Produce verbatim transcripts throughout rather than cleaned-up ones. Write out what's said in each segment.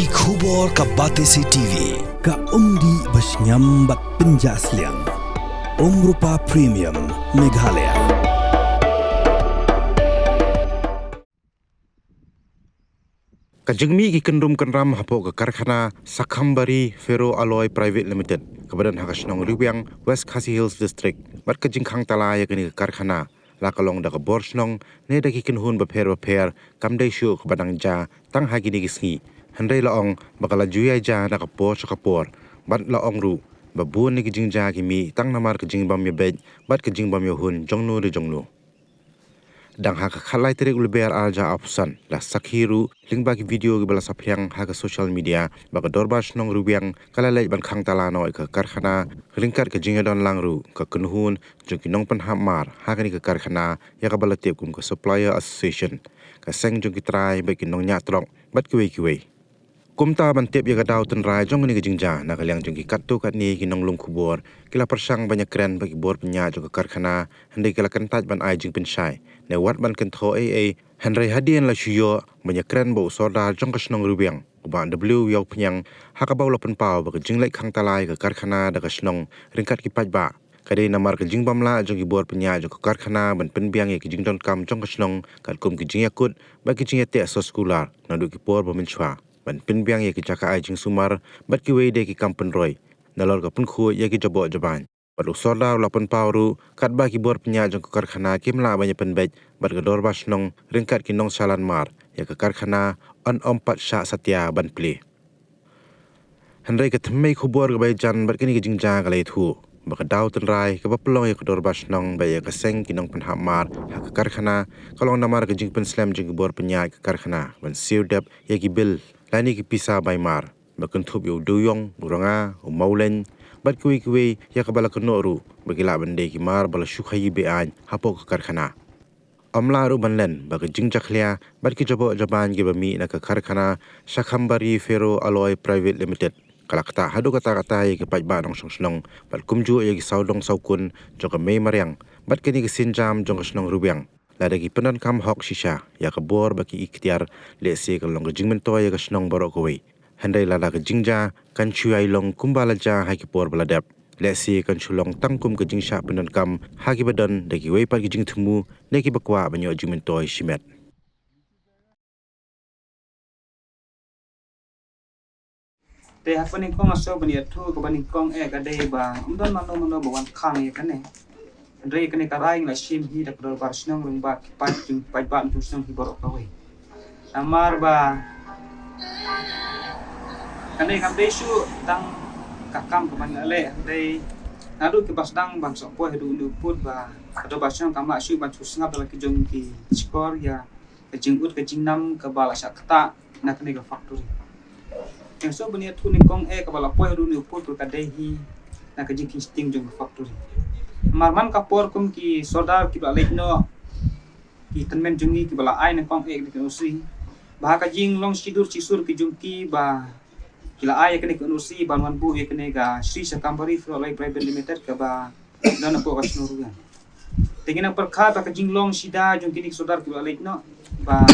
Ki khubor ka Batesi T V, ka umdih ba shngiam bad pynjah sliang. Umrupa Premium, Meghalaya. Ka jingmih ki kynrum kynram hapoh ka karkhana Sakhambari Ferro Alloy Private Limited, kaba don ha ka shnong Riwiang, West Khasi Hills District, bad ka jingkhang tala ïa kane ka karkhana, la ka long da ka bor shnong ne da ki kynhun bapher bapher, kam dei shuh kaba dang jia tang ha kine ki sngi. Hynrei la ong ba ka la ju ïai jia na ka por sha ka por, bad la ong ruh ba bun na ki jingjia ki mih tang namar ka jingbym ïabeit bad ka jingbym ïahun jong no re jong no. Dang ha ka khatlai tarik u Lber ar hajar arphew san, la sakhi ruh lyngba ki video kiba la saphriang ha ka social media ba ka dorbar shnong Riwiang ka la leit ban khang tala noh ïa ka karkhana ryngkat ka jingïadon lang ruh ka kynhun jong ki nongpynhap mar ha kane ka karkhana ïa kaba la tip kum ka Supplier Association, ka seng jong ki trai bad ki nongñiah trok bad kiwei kiwei. Kumta ban tip ïa ka daw tynrai jong kane ka jingjia, na ka liang jong ki katto katne ki nonglum khubor ki la pyrshang ban ïakren bad ki bor pynïaid jong ka karkhana, hynrei ki la kyntait ban ai jingpynshai ne wat ban kynthoh ei ei. Hynrei hadien la shu ïoh ban ïakren bad u sordar jong ka shnong Riwiang, u Bah W Ïawphniang, ha kaba u la pynpaw ba ka jingleit khang tala ïa ka karkhana da ka shnong ryngkat ki paidbah, ka dei namar ka jingbym lah jong ki bor pynïaid jong ka karkhana ban pynbiang ïa ki jingdonkam jong ka shnong, katkum ki jingïakut bad ki jingïateh soskular naduh ki por ba mynshuwa, ban pynbiang ïa ki jaka ai jingsumar bad kiwei de ki kam pynroi, nalor ka pynkhuid ïa ki jaboh jabain. Bad u sordar u la pynpaw ruh, katba ki bor pynïaid jong ka karkhana kim lah ban ïa pynbeit, bad ka dorbar shnong ryngkat ki nongshalan mar ïa ka karkhana yn ym pat shah satia ban plie. Hynrei ka thymmei khubor kaba ïajan bad kane ka jingjia ka la ïathuh ba ka daw tynrai kaba pynlong ïa ka dorbar shnong bad ïa ka seng ki nongpynhap mar ha ka karkhana, ka long namar ka jingpynslem jong ki bor pynïaid ka karkhana ban siew dep ïa ki bill lane ki pisa bai mar, ba kynthup ïa u dewïong, u ranga, u mawleiñ bad kiwei kiwei, ïa kaba la kynnoh ruh ba ki lah ban dei ki mar ba la shu khaïi be-aiñ hapoh ka karkhana. Ym lah ruh ban len ba ka jingjakhlia bad ki jaboh jabain kiba mih na ka karkhana Sakhambari Ferro Alloy Private Limited ka la ktah haduh katta katta ïa ki paidbah nongshong shnong bad kumjuh ïa ki sawdong sawkun jong ka mei mariang bad kane ka sienjam jong ka shnong Riwiang, lada ki pyndonkam hok shisha ïa ka bor bad ki ikhtiar, lehse kan long ka jingmyntoi ïa ka shnong baroh kawei. Hynrei lada ka jingjia kan shu ïai long kumba la jia ha ki por ba la dep, lehse kan shu long tang kum ka jingshah pyndonkam ha kiba don da kiwei pat ki jingthmu ne kiba kwah ban ïoh jingmyntoi shimet. Te ha kaba nyngkong nga sngew ban ïathuh, kaba nyngkong eh ka dei ba ym don mano mano ba wan khang ïa kane. Hynrei kane ka rai ngi la shim hi da ka dorbar shnong lyngba ki paid jong paidbah jong shnong hi baroh kawei. Namar ba kane kam dei shuh tang ka kam kaba ngi la leh, hynrei naduh kiba sdang ban sah poi haduh une u pud ba ka dorbar shnong kam lah shuh ban shu sngap da la ki jong ki shkor ïa ka jingud ka jingnam kaba la shah ktah na kane ka factory. Nga sngew ban ïathuh nyngkong eh kaba la poi haduh une u pud ka dei hi na ka jingkheiñsting jong ka factory. Namar man ka por kum ki sordar kiba la leit noh, ki tymmen jong ngi kiba la ai nyngkong eh ki N O C, ba ha ka jinglong shidur shisur ki jong ki ba ki la ai ïa kane ka N O C ban wan buh ïa kane ka Sri Shakambari Ferro Alloy Private Limited kaba don hapoh ka shnong Riwiang. Te ngi nang pyrkhat ba ka jinglong shida jong kine ki sordar kiba la leit noh, ba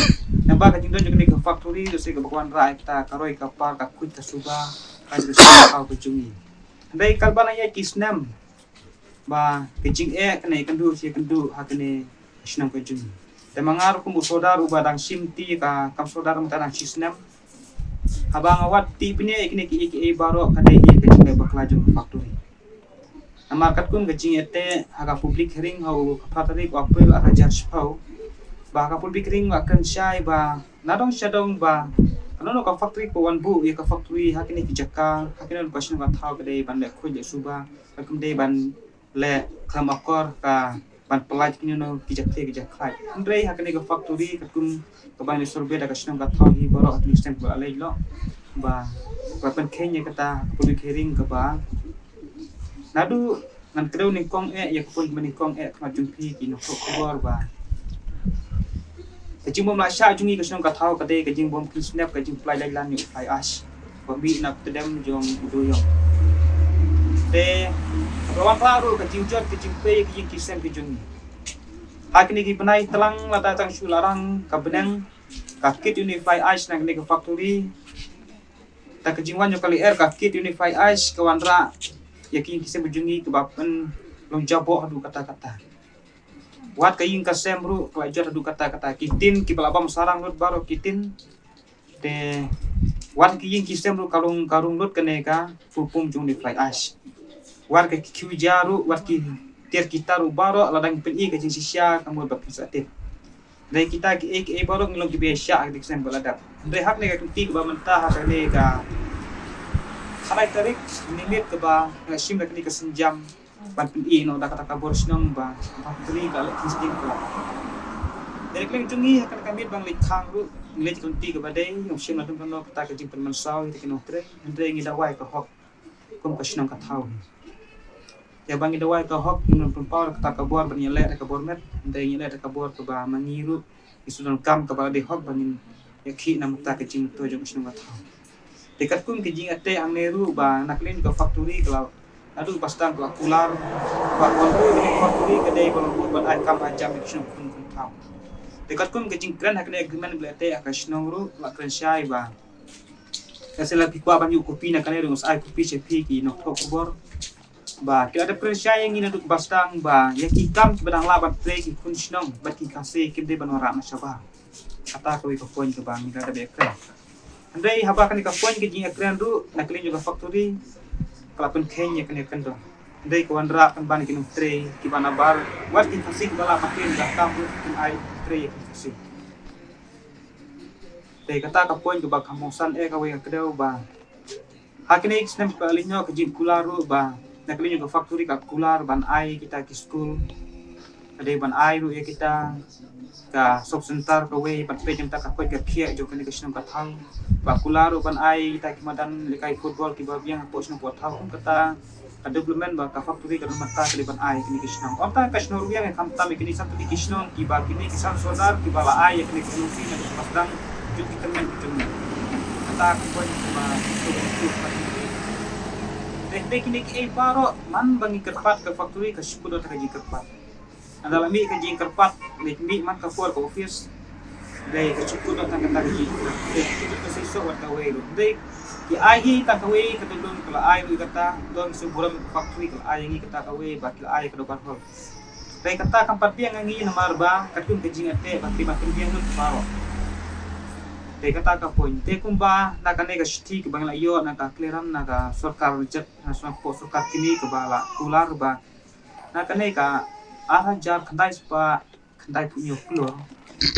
naba ka jingdon jong kane ka factory, to shisha kaba ka wanrah ïa kata ka roi ka par, ka khuid ka suba, ka jingkhuid ka jong ngi. Hynrei katba nang ïaid ki snem, ba ka jingeh kane ïakynduh shi ïakynduh ha kane ka shnong ka jong ngi. Te ma nga ruh kum u sordar uba dang shim ti ka kam sordar mynta dang shi snem, haba nga wad ti bniah ïa kine kiei kiei baroh ka dei hi ka jingleh bakla jong ka factory. Namar katkum ka jingïateh ha ka public hearing ha u khatphra tarik u April ar hajar shiphew, ba ha ka public hearing la kren shai ba nadong shadong ba kano kano ka factory ka wan buh ïa ka factory ha kine ki jaka, ha kine ka shnong ka thaw, ka dei ban leh khuid leh suba, ka kam dei ban leh khlem akor ka ban pyllait kino kino ki jakhlia ki jakhlait. Hynrei ha kane ka factory katkum kaba ngi survey da ka shnong ka thaw hi baroh ha kine ki snem kiba la leit noh, ba, ba pynkheiñ ïa kata ha ka public hearing kaba naduh ngan kdew nyngkong eh ïa ka point kaba nyngkong eh ha khmat jong phi ki nongthoh khubor ba ka jingbym lah shah jong ngi ka shnong ka thaw ka dei ka jingbym pynsnep, ka jingpynlait lait lan ïa u fly ash ba mih na pdem jong u dewïong. Te ka wanrah ruh ka jingjot ka jingpei ka jingkit sem ka jong ngi. Ha kine ki bnai tlang lada tang shu la rang ka bneng, ka kit ïa une u fly ash na kane ka factory, Ka jingwan jong ka lyer ka kit Unify Ice ka wanrah ïa ki ïing ki sem jong ngi kiba pynlong jaboh haduh katta katta. Wat ka ïing ka sem ruh ka la jot haduh katta katta, ki tin kiba la bam sarang lut baroh ki tin. Te wat ki ïing ki sem ruh ka rung, ka rung lut kane ka pum pum jong Unify Ice. Wat ka ki khiew ja ruh, wat ki tiar ki tar ruh baroh la dang pyni ka jingshisha ka mut ba phin sa tip. Hynrei kita kiei kiei baroh ngi long kiba ïaishah ha kane ka snem ba la dep. Hynrei ha kane ka kynti kaba mynta ha kane ka khatlai tarik, mynmiet kaba nga shim da kane ka sienjam ban pyni noh da kata ka bor shnong ba factory ka leh testing ka. Dei na ka liang jong ngi ha kane ka miet ba ngi leit khang ruh, ngi leit ka kynti kaba dei, ngim shym la don kano kata ka jingpynmynsaw ïa ki nongtrei, hynrei ngi dawai ka hok kum ka shnong ka thaw. Te ba ngi dawai ka hok, ngim pynpaw da kata ka bor ba ngi ïaleh da ka bor met, hynrei ngi ïaleh da ka bor kaba ma ngi ruh ngi shu donkam kaba la dei hok ba ngin ïakhih na ka bynta ka jingmyntoi jong ka shnong ka thaw. Te katkum ka jingïateh hangne ruh ba na ka liang ka factory ka la, naduh ba sdang ka la kular ba ka factory ka dei ba la bud ban ai kam ba jam ïa ka shnong khun khun thaw. Te katkum ka jingkren ha kane agreement ba la ïateh ha ka shnong ruh la kren shai ba ka shu la phi kwah ban ïoh kopi na kane ruh ngan sa ai kopi sha phi ki nongthoh khubor. Ba ki la dep kren shai ïa ngi naduh ba sdang ba ïa ki kam kiba dang lah ban trei ki khun shnong bad ki Khasi kim dei ban wanrah noh shabar. Kata kawei ka point kaba ngi la dep ïakren. Hynrei haba kane ka point ka jingïakren ruh na ka liang jong ka factory ka la pynkheiñ ïa kane ka kyndon. Hynrei ka wanrah pynban ïa ki nongtrei kiba nabar, wat ki Khasi kiba lah ban trei da kam ruh kin ai trei ïa ki Khasi. Te kata ka point kaba kham kongsan eh kawei ka kdew ba ha kine ki snem kiba la leit noh ka jingkular ruh ba na ka liang jong ka factory ka kular ban ai kita ki skul, ka dei ban ai ruh ïa kita ka sub center kawei ban peit ïa kata ka koit ka khiah jong kane ka shnong ka thaw, ba kular ruh ban ai kita ki madan lehkai football kiba biang hapoh shnong hapoh thaw. Kum kata ka development ba ka factory ka don mynta ka dei ban ai kine ki shnong. Ym tang ka shnong Ruwiang, khamtam ïa kine san tylli ki shnong kiba kine ki san sordar kiba la ai ïa kine ki shnong sien na ka sdang jong ki tymmen ki tymmen. Kata ka point kaba dei kine kiei baroh man ba ngi kyrpad ka factory ka shu kut da ka jingkyrpad. Ynda la mih ka jingkyrpad, leit mih man ka por ka office. Dei ka shu kut da kata ka jingkyrpad. Dei ka shu kut da ka shisha wat kawei ruh. Dei ki ai hi ta kawei ka dei don ka la ai ruh kata, don shu burom ka factory ka la ai ngi kata kawei ba ki la ai ka dobar hol. Dei kata kam pat biang ngi namar ba katkum ka jingïateh ba ki ba pynbiang lut baroh. Dei kata ka point. Te kumba na kane ka shithi kaba ngi la ïoh na ka clearance na ka sorkar jet na sorkar kine kaba la kular ba na kane ka ar hajar khyndai spah khyndai phew hynñiew klur.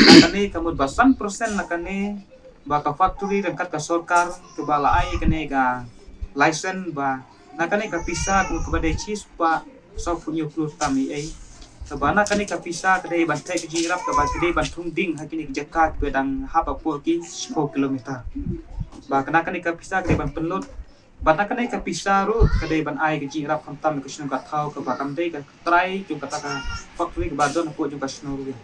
Na kane ka mut ba san percent na kane ba ka factory ryngkat ka sorkar kaba la ai kane ka license ba na kane ka pisa ka mut kaba dei shi spah saw phew hynñiew klur tam ei ei. Kaba na kane ka pisa ka dei ban theh ka jingïarap kaba ka dei ban thung ding ha kine ki jaka kiba dang hap hapoh ki shiphew kilometer. Ba na kane ka pisa ka dei ban pynlut Bad na kane ka pisa ruh ka dei ban ai ka jingïarap khamtam ïa ka shnong ka thaw kaba kam dei ka trai jong kata ka factory kaba don hapoh jong ka shnong ruh.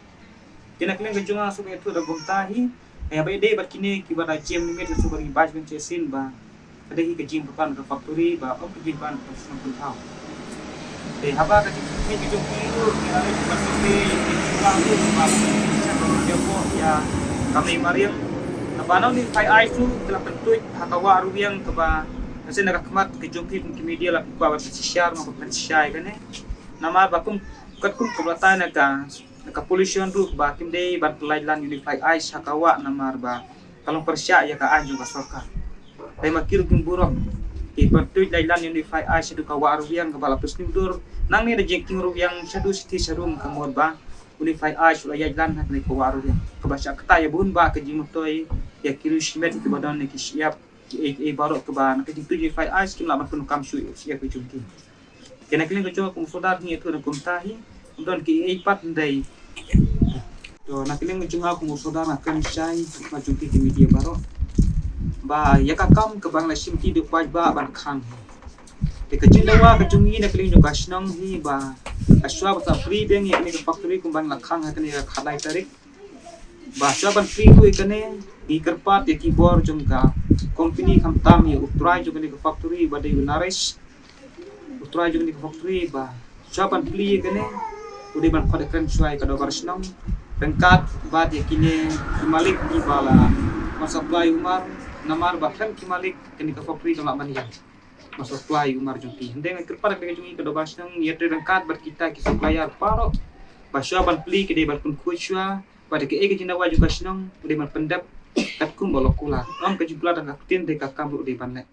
Te na ka liang ka jong nga shu ïathuh da kumta hi, ïa ba ïadei bad kine kiba da jem limit ka shu ba ngi bai shu shisien ba ka dei hi ka jingpynplan ka factory ba ym ka jingpynplan ka shnong ka thaw. Te haba ka jingpynplan ka jong ki ruh, ki la dei ban pynplan ruh, ki la dei ban pynplan ruh, ki la dei ban pynplan ruh, ïa ka mei mariang. Naba na u Unify Ice ruh, ki la pyntuid ha ka wah Ruwiang kaba, ka sien na ka khmat ka jong ki kum ki media la pynkwah ban pynshisha, nga ban pynshisha ïa kane. Namar ba kum, katkum ka batai na ka, na ka pollution ruh ba kim dei ban pynlait lan Unify Ice ha ka wah namar ba ka long pyrshah ïa ka aiñ jong ka sorkar. Dei ma ki ruh kim burom. Ki pyntuid lait lan Unify Ice shaduh ka wah Ruwiang kaba la pynsniew dur. Nangne da jingkieng Ruwiang shaduh shithi sharum ka mut ba Unify Ice la ïaid lan ha kane ka wah Ruwiang. Kaba shah kata ïa bun ba ka jingmyntoi ïa ki riew shimet kiba don ïa ki shyiap kiei kiei baroh kaba na ka jingtuid Unify Ice kim lah ban pyndonkam shuh ïa ki shyiap ki jong ki. Te na ka liang ka jong nga kum u sordar nga ïathuh na kumta hi, ym don kiei pat hynrei. To na ka liang ka jong nga kum u sordar nga kren shai, ma jong ki ki media baroh. Ba ïa ka kam kaba nga la shim ki dei paidbah ban khang hi. Te ka jingdawa ka jong ngi na ka liang jong ka shnong hi ba, ka shuwa ba sa free biang ïa kane ka factory kumba nga la khang ha kane ka khatlai tarik. Ba shuwa ban free ruh ïa kane, ngi kyrpad ïa ki bor jong ka company khamtam ïa u trai jong kane ka factory ba dei u Naresh. U trai jong kane ka factory ba shuwa ban plie ïa kane, u dei ban khot ïa kren shuwa ïa ka dorbar shnong. Ryngkat bad ïa kine ki malik kiba la ban supply u mar. Namar ba khlem ki malik kane ka factory kam lah ban ïaid ban supply u mar jong ki. Hynrei nga kyrpad ïa ka jong ngi ka dorbar shnong ïatrei ryngkat bad kita ki supplier baroh ba shuwa ban plie ki dei ban pynkhuid shuwa bad kaei ka jingdawa jong ka shnong u dei ban pyndep katkum ba la kular. Ym ka jingkular tang ka ktien, hynrei ka kam ruh u dei ban leh.